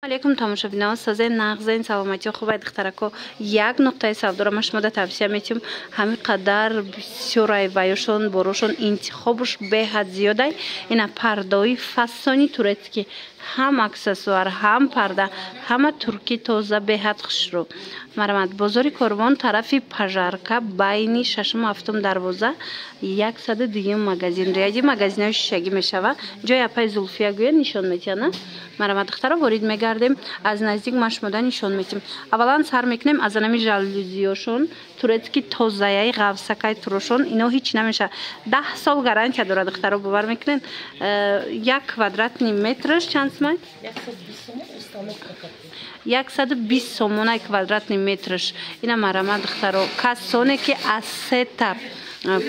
Алейкум, тамошобинон, созен, нағзен, саломатиё, хубай, духтарако. Як нуқтаи савдоро ма шумода тавсия метиҳам. Ҳамин қадар бисёрай ваёшон, борошон, интихобуш беҳад зиёдай. Ина пардои фасони турецкий, ҳам аксессуар, ҳам парда, ҳама туркӣ, тоза, беҳад хушрӯ. Марамад, бозори Корвон, тарафи Пожарка, байни шашуму ҳафтум дарвоза, 102-юм магазин, ряди магазинҳои шишагӣ мешава. Ҷои апаи Зулфия гӯя, нишон метиҳана. Марамад, духтаро, ворид мегардем, аз наздик ман шумода нишон метиҳам. Аввалан сар мекунем аз анами жалюзиёшон, турецкий, тозаяи, ғафсакай турошон. Ино ҳеч намешава, 10 сол гарантия дорад, духтаро, бовар мекунед? Як квадратный метраш чанд сумай? 120 сомонай квадратный метраш. Ина марама, духтаро, касоне ки аз сета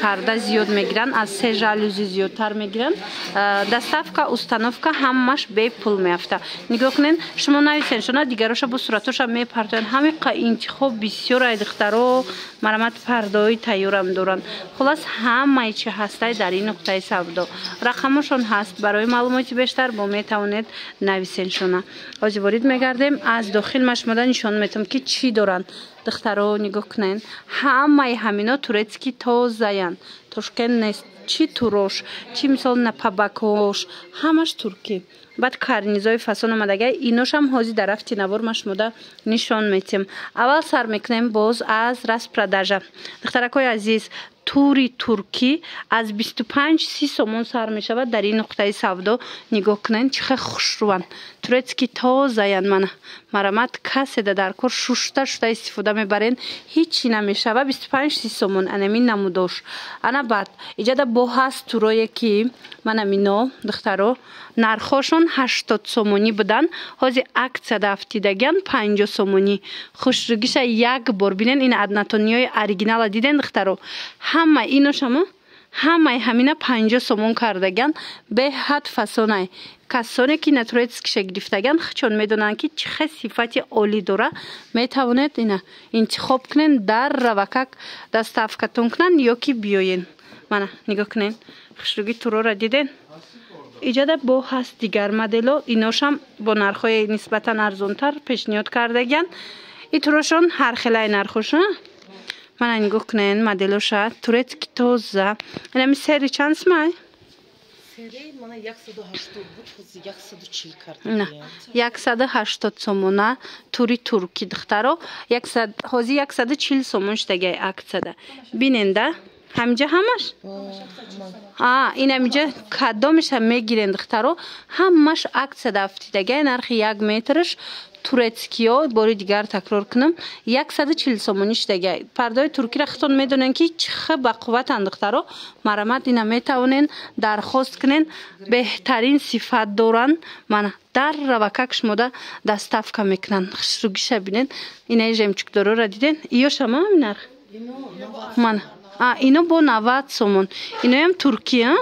парда зиёд мегиранд, аз се жалюзи зиёдтар мегиранд, доставка, установка ҳамаш бепул меафта. Нигоҳ кунед, шумо нависен шуна, дигароша бо суратоша мепартоянд. Ҳамиқа интихоб бисёр ай, духтаро. Марамат, пардои тайёрам доранд. Хулас, ҳамаи чи ҳастай дар ин нуқтаи савдо. Рақамошон ҳаст, барои маълумоти бештар бо метавонед нависен шуна. Ҳозир ворид мегардем, аз дохил ма шумода нишон метавам, ки чӣ доранд. Духтаро, нигоҳ кунед, ҳамаи ҳамино турецкий, тозаянд, Тошкент нест. Чӣ турош, чӣ мисол напабакош, ҳамаш туркӣ. Баъд карнизои фасон омадагай, иношам ҳозир дар рафти навор ма шумода нишон метиҳам. Аввал сар мекунем боз аз распродажа. Духтаракҳои азиз, тури туркӣ аз 25-30 сомон сар мешавад дар ин нуқтаи савдо. Нигоҳ кунед, чӣ хел хушрӯванд, турецкий, тозаянд. Мана, марамат, каседа дар кор, шушта шушта истифода мебарен, ҳичи намешава. 25-30 сомон анамин намудош. Ана баъд иҷада бо ҳаст турое, ки мана мино, духтаро, нархҳошон 80 сомонӣ буданд, ҳозир аксияда афтидагиан 50 сомонӣ. Хушрӯгиша як бор бинен. Ин однотонный ҳои оригинала диден, духтаро? Ҳама иношамо, ҳамаи ҳамина 50 сомон кардагиан. Беҳад фасонай. Касоне ки на турецкий ша гирифтагиан, чон медонанд, ки чӣ хел сифати олӣ дора. Метавонед ина интихоб кунен, дар равакак доставка тон кунанд ё ки биёен. Мана, нигоҳ кунен, хушрӯги турора диден? Иҷада бо ҳаст дигар модело, иношам бо нархҳои нисбатан арзонтар пешниҳод кардагиан. И турошон ҳархелаи нархошон. Мана, нигоҳ кунен, моделоша турецкий, тоза. Инами сери чанд сумай? Серӣ мана 180 буд, ҳозир 140 кардагиям. 180 сомона тури турки, духтаро, ҳозир 140 сомон шудагиай аксияда. Биненда, ҳаминҷа ҳамаш инамиҷа кадомеша мегирен, духтаро, ҳамаш аксияда афтидагиай. Нархи як метраш турецкий ё, бори дигар такрор кунам, 140 сомонӣ шудагиай. Пардаҳои туркиро худтон медонен, ки чӣ хел бақувватанд, духтаро. Марамат, ина метавонен дархост кунен, беҳтарин сифат доранд. Мана, дар равакак шумода доставка мекунанд. Хушрӯгиша бинен. Инаи жемчуг дорора диден? Иёшама ҳамин нарх. Мана, ино бо 90 сомон, иноям туркия.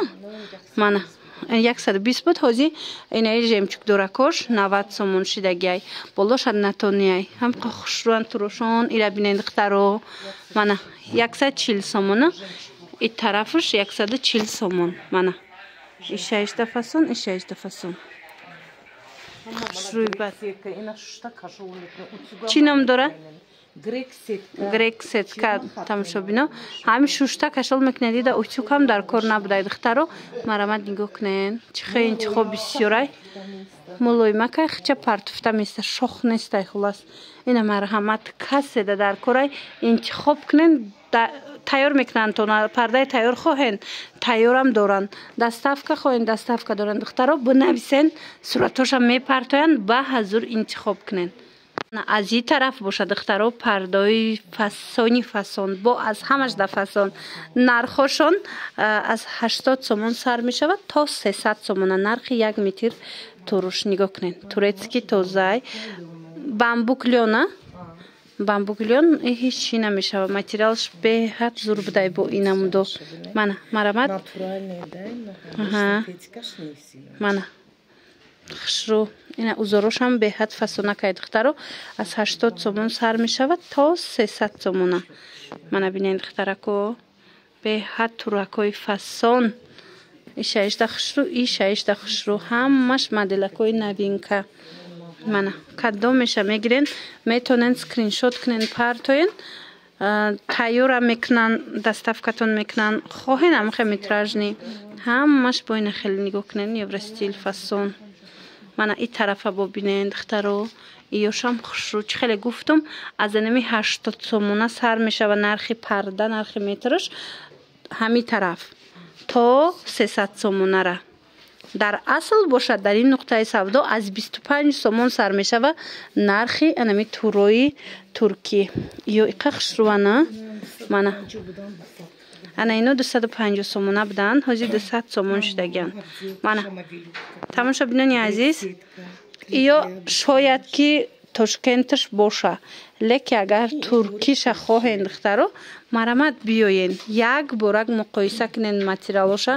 Мана, 120 буд, ҳозир инаи жемчуг доракош 90 сомон шидагиай. Болош однотонный ай, ҳамқа хушрӯан турошон. Ира бинен, духтаро, мана, 140 сомона. И тарафаш 140 сомон. Мана, ишаишда фасон, ишаишда фасон, хушрӯи. Бад чӣ ном дорад? Грек сетка. Грек сетка. Тамошобино, ҳамин шушта кашол мекунед, дида, утюг ҳам дар кор набудай. Духтаро, марамат, нигоҳ кунед, чӣ хел интихоб бисёрай. Мулоимакай, хича партуфта места, шох нестай. Хулас, ина, марҳамат, каседа дар корай, интихоб кунен, тайёр мекунанд. Пардаи тайёр хоҳен, тайёрам доранд, доставка хоҳен, доставка доранд. Духтаро, бинависен, суратҳоша мепартоянд, ба ҳазур интихоб кунен. Аз ин тараф бошад, духтаро, пардаҳои фасони фасон, бо аз ҳамаш да фасон. Нархҳошон аз 80 сомон сар мешавад то 300 сомона нархи як метр туруш. Нигоҳ кунед, турецкий, тозай, бамбук лён а, бамбук лён, ҳеҷ чӣ намешавад. Материалш беҳад зур будай. Бо инамудо, мана, марамат, мана, хушрӯ. Ина узорошам беҳад фасонакай, духтаро, аз 80 сомон сар мешавад то 300 сомона. Мана, бинед, духтарако, беҳад туракҳои фасон. Ишаишда хушрӯ, ишаишда хушрӯ, ҳамаш моделакҳои новинка. Мана кадомеша мегирен, метонен скриншот кунен, партоен, тайёра мекунан, доставкатон мекунан. Хоҳен амхе метражный, ҳамаш бо ина хеле нигоҳ кунен, евростиль фасон. Мана и тарафа бобинен, духтаро, иёшам хушрӯ. Чӣ хеле гуфтум, аз анами 80 сомона сар мешава нархи парда, нархи метраш ҳами тараф то 300 сомонара. Дар асл бошад, дар ин нуқтаи савдо аз 25 сомон сар мешава нархи анами турои туркӣ. Ё иқа хушрӯана. Мана ана ино 250 сомона буданд, ҳозир 200 сомон шудагианд. Мана, тамошобинони азиз, ё шояд ки Тошкенташ боша, лекин агар туркиша хоҳен, духтаро, марамат биёен, як борак муқоиса кунен, материалоша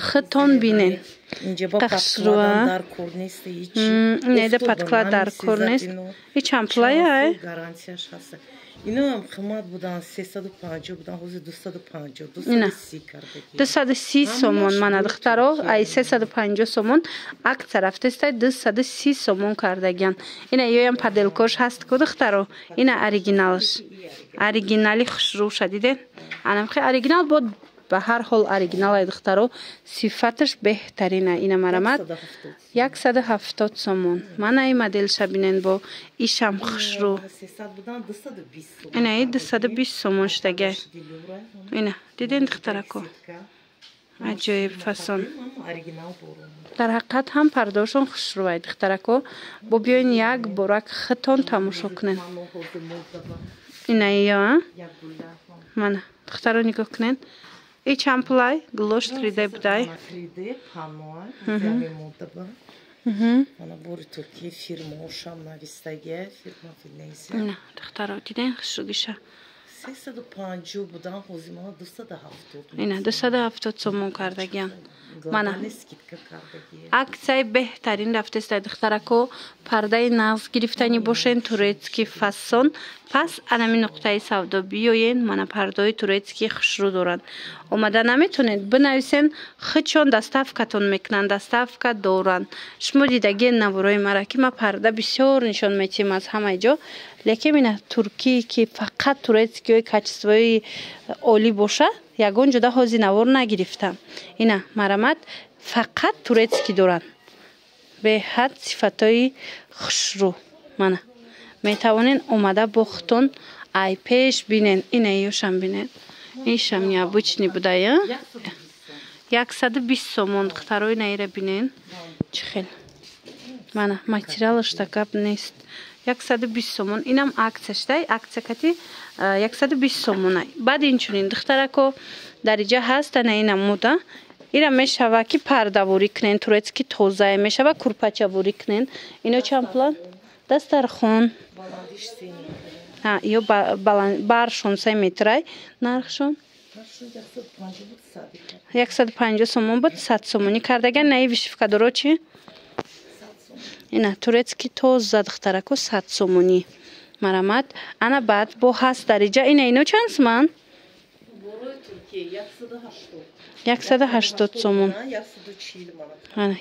худтон бинен. Неда подклад дар кор нест. И чанд пулая? Иноам қимат будан, 350 будан, ҳозир 250, 230 кардаги. 230 сомон. Мана, духтаро, ай 350 сомон акция рафтестай, 230 сомон кардагиан. Ина ёям поделкош ҳаст ку, духтаро. Ина оригиналш, оригинали хушрӯша диден. Анамхе оригинал бо ба ҳар ҳол оригиналай, духтаро, сифаташ беҳтарина. Ина марамат, 170 сомон. Мана и моделша бинен, бо ишам хушрӯ. Ина и 220 сомон шудага. Ина диден, духтарако, аҷоиб фасон. Дар ҳақиқат ҳам пардошон хушрӯвай, духтарако. Бо биёин, як борак хитон тамошо кунен. Ина ё мана, духтаро, нигоҳ кунен. И чанд пулай? Гулош 3D будай. 3D панно модаба. Мана бори туркия, фирмаошам навистагия, фирма Венезия. Ина, духтаро, диден хушругиша? 350 будан, ҳозир мана 270. Ина 270 сомон кардагиан. Мана акцияи беҳтарин рафтеста, духтарако. Пардаи нағз гирифтанӣ бошен, турецкий фасон, пас анами нуқтаи савдо биёен. Мана пардаҳои турецкий хушрӯ доранд. Омада наметонед, бинависен, худшон доставкатон мекунанд, доставка доранд. Шумо дидагиен наворои мара, ки ма парда бисёр нишон метиҳем аз ҳамаи ҷо, лекин ина туркӣ, ки фақат турецкиҳои качествои олӣ боша, ягон ҷода ҳозир навор нагирифтам. Ина марамат, фақат турецкий доранд, беҳад сифатҳои хушрӯ. Мана метавонен омада бо худтон ай пеш бинен. Ина ёшам бинен, ишам необычный будая, 120 сомон. Духтарои, наира бинен, чӣ хел. Мана материалаш гап нест, 120 сомон. Инам акция шудай, акция кати 120 сомона. Баъд инчунин, духтарако, дар иҷа ҳаст ана ина муда. Ира мешава ки пардаворӣ кунен, турецкий тозае, мешава курпачаворӣ кунен. Ино чанд пулан? Дастархон ё баршон 3 метрай, нархшон 150 сомон буд, 100 сомонӣ кардаган. Наи вышивкадоро чӣ? Ина турецкий тоза, духтарако, 100 сомонӣ, марамат. Ана баъд бо ҳаст дар иҷа ина. Ино чанд суман? 180 сомон,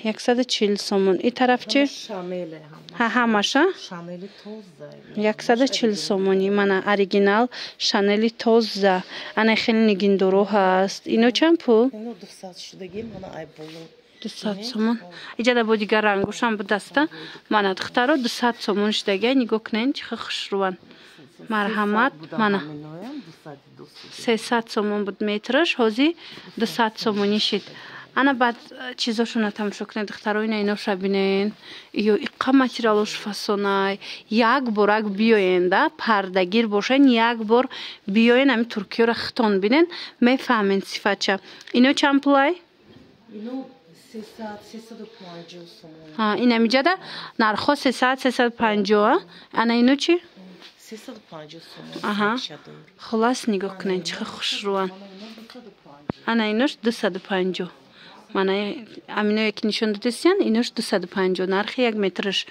140 сомон. И тараф чи? Ҳамаша 140 сомонӣ. Мана оригинал Шанели тоза. Ана хеле нигиндоро ҳаст. Ино чанд пул? 200 сомон. Иҷада бо дигар рангошам будаста. Мана, духтаро, 200 сомон шудагия. Нигоҳ кунед, чӣ хел хушрӯванд. Марҳамат. Мана 300 сомон буд метраш, ҳозир 200 сомонӣ шид. Ана баъд чизошона тамошо кунед, духтаро. Ина иноша бинен, ё иқа материалош фасонай. Як борак биёен да, пардагир бошен, як бор биёен, ами туркиёра хитон бинен, мефаҳмен сифатша. Ино чанд пулай? Инамиҷада нархҳо 300, 350. Ана ино чӣ? Хулас, нигоҳ кунед, чӣ хел хушрӯанд. Ана инош 250. Мана аминое ки нишон додистиян, инош 250 нархи як метраш.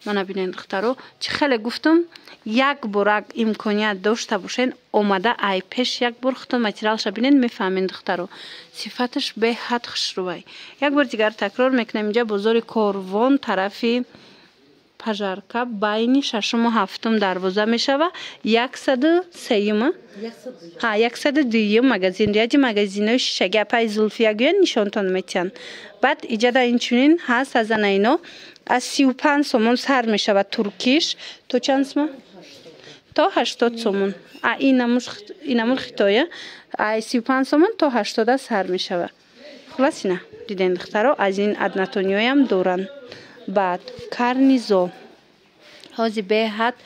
Мана бинед, духтаро, чӣ хеле гуфтум, як борак имконият дошта бошен, омада ай пеш як бор худтон материалша бинед, мефаҳмед, духтаро, сифаташ беҳад хушрӯвай. Як бор дигар такрор мекунем, инҷа бозори Корвон, тарафи Пожарка байни шашуму ҳафтум дарвоза мешава, 103-юм, ҳа, 102-юм магазин. Ряди магазинои шишаги апаи Зулфия гӯян, нишонтон метиҳанд. Баъд иҷада инчунин ҳаст, аз ана ино аз 35 сомон сар мешавад туркиш, то чанд сума? То 80 сомон. А инамур хитоя ай 35 сомон то 80-а сар мешавад. Хулас, ина диден, духтаро, аз ин однотонёям доранд. Баъд карнизо, ҳози беҳад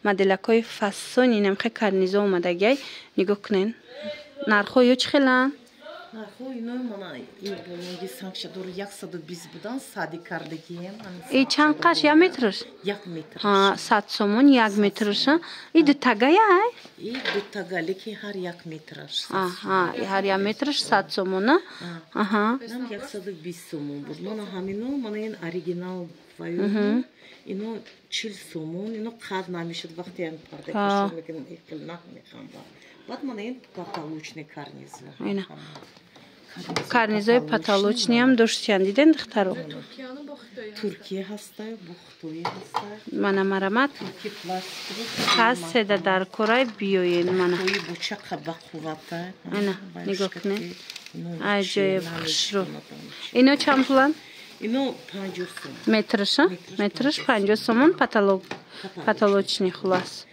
моделакҳои фасони намхе карнизо омадагиай, нигоҳ кунен. Нархҳо ё чӣ хеланд? Нархҳо ино мана ин санкшадор 120 будан, сади кардагием. И чанд қаш, як метрш? Як метр. 100 сомон як метрш. И дутагая? И дутага, лекин ҳар як метраш. Ҳар як метрш 100 сомона. Нам 120 сомон буд. Мана ҳамино, мана ин оригинал ваю, ино 40 сомон. Ино қад намешуд, вақте ам парда кашон мекунем, ихел намехамба. Баъд мана ин потолочный карнизо. Ина карнизои потолочныйам доштиян, диден, духтаро? Туркия ҳаста, бо хитоӣ ҳаста. Мана, марамат, ҳастеда дар корай, биёен, мана. Бо чақа бақуввата. Ина нигоҳ кунед, аҷоиб хушрӯ. Ино чанд пуланд? Ино 50 сом. Метрша, метрш 50 сомон, потолок, потолочный. Хулас.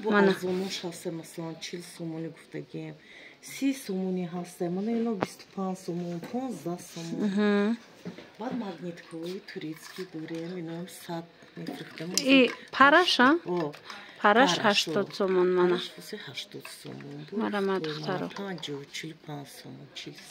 Мана арзонош ҳаста, масалан, 40 сомони гуфтагем, 30 сомони ҳаста. Мана ино 25 сомон, 15 сомон. Баъд магнитҳои турецкий дорем, иноам 100 мефурӯхтем. И параша, параш 80 сомон, мана. 80 сомон. Марама, духтаро. 50, 45 сомон.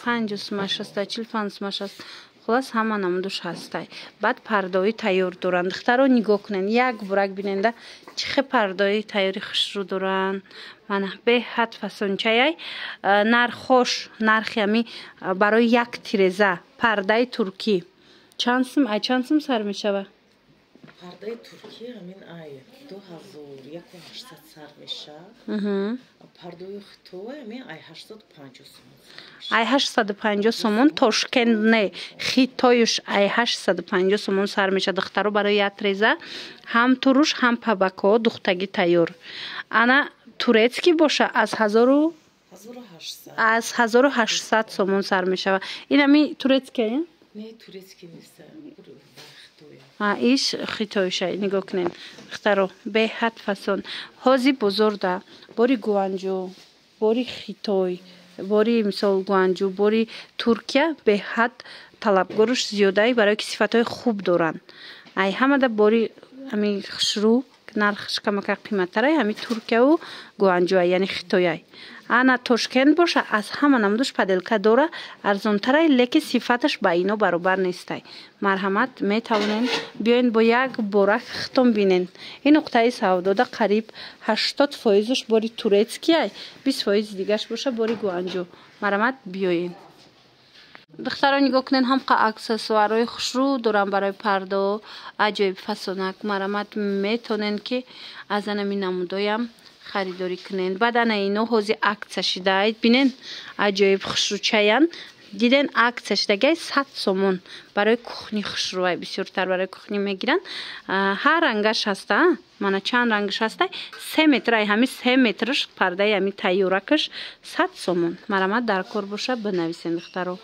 50 сумаш аста, 45 сумаш аст. Хулас, ҳама намудуш ҳастай. Баъд пардои тайёр доранд, духтаро, нигоҳ кунед, як бурак биненда, чӣ хел пардои тайёри хушрӯ доранд. Мана, беҳад фасончаяй. Нархош, нархи ами барои як тиреза пардаи туркӣ чанд сум, ай чанд сум сар мешавад? Пардаи туркӣ ҳамин ай 2100 сар мешавад. Пардаи хитой ҳамин ай 850 сомон. Ай 850 сомон. Тошкент не, хитоюш ай 850 сомон сар мешавад, духтаро, барои як треза, ҳам туруш, ҳам пабакҳо духтагӣ тайёр. Ана турецкий боша аз ҳазору аз 1800 сомон сар мешавад. Ин ами турецкий? Не, турецкий нест. Иш хитоиша. Нигоҳ кунед, духтаро, беҳад фасон. Ҳози бозорда бори Гуанҷу, бори Хитой, бори мисол Гуанҷу, бори Туркия беҳад талабгоруш зиёдай, барое ки сифатҳои хуб доранд. Ай ҳамада бори ами хушрӯ, нархш камака қиматтарай, ҳами Туркияву Гуанҷуай, яъне Хитояй. Ана Тошкент боша, аз ҳама намудуш поделка дора, арзонтарай, лекин сифаташ ба ино баробар нестай. Марҳамат, метавонен биёен, бо як борак хитон бинен. Ин нуқтаи савдода қариб 80 фоизаш бори турецкияй, 20 фоизи дигаш боша бори Гуанҷу. Марҳамат, биёен. Духтаро, нигоҳ кунед, ҳамқа аксессуарҳои хушрӯ дорам барои пардо, аҷоиб фасонак. Марҳамат, метонен ки аз анами намудоям харидорӣ кунед. Баъд ана ино ҳози акция шидаед, бинен, аҷоиб хушрӯчаян. Диден, акция шидагиай, 100 сомон. Барои кухни хушрӯай, бисёртар барои кухни мегиранд. Ҳар рангаш ҳаста, мана чанд рангаш ҳаста. 3 метр, ай ҳами 3 метрш пардаи ҳами тайёракаш 100 сомон. Марҳамат, дар кор боша, бинависен, духтаро.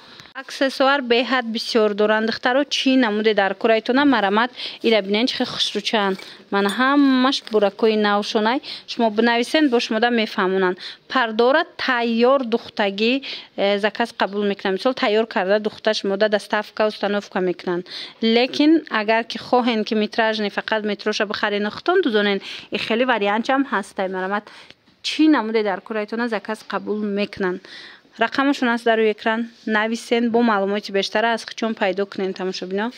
Аксессуар беҳад бисёр доранд, духтаро, чӣ намуде дар корайтона. Марҳамат, ира бинен, чӣ хел хушрӯчаанд. Мана, ҳамаш буракҳои навшонай. Шумо бинависен, бо шумода мефаҳмонанд. Пардора тайёр духтагӣ заказ қабул мекунанд, мисол, тайёр карда духта, шумода доставка, установка мекунанд. Лекин агар ки хоҳен ки метражный, фақат метроша бихарен, хутон дузонен, и хеле вариантчам ҳастай. Марҳамат, чӣ намуде дар корайтона, заказ қабул мекунанд. Рақамашон аст дар рӯи экран, нависен, бо маълумоти бештара аз хичон пайдо кунем, тамошобино.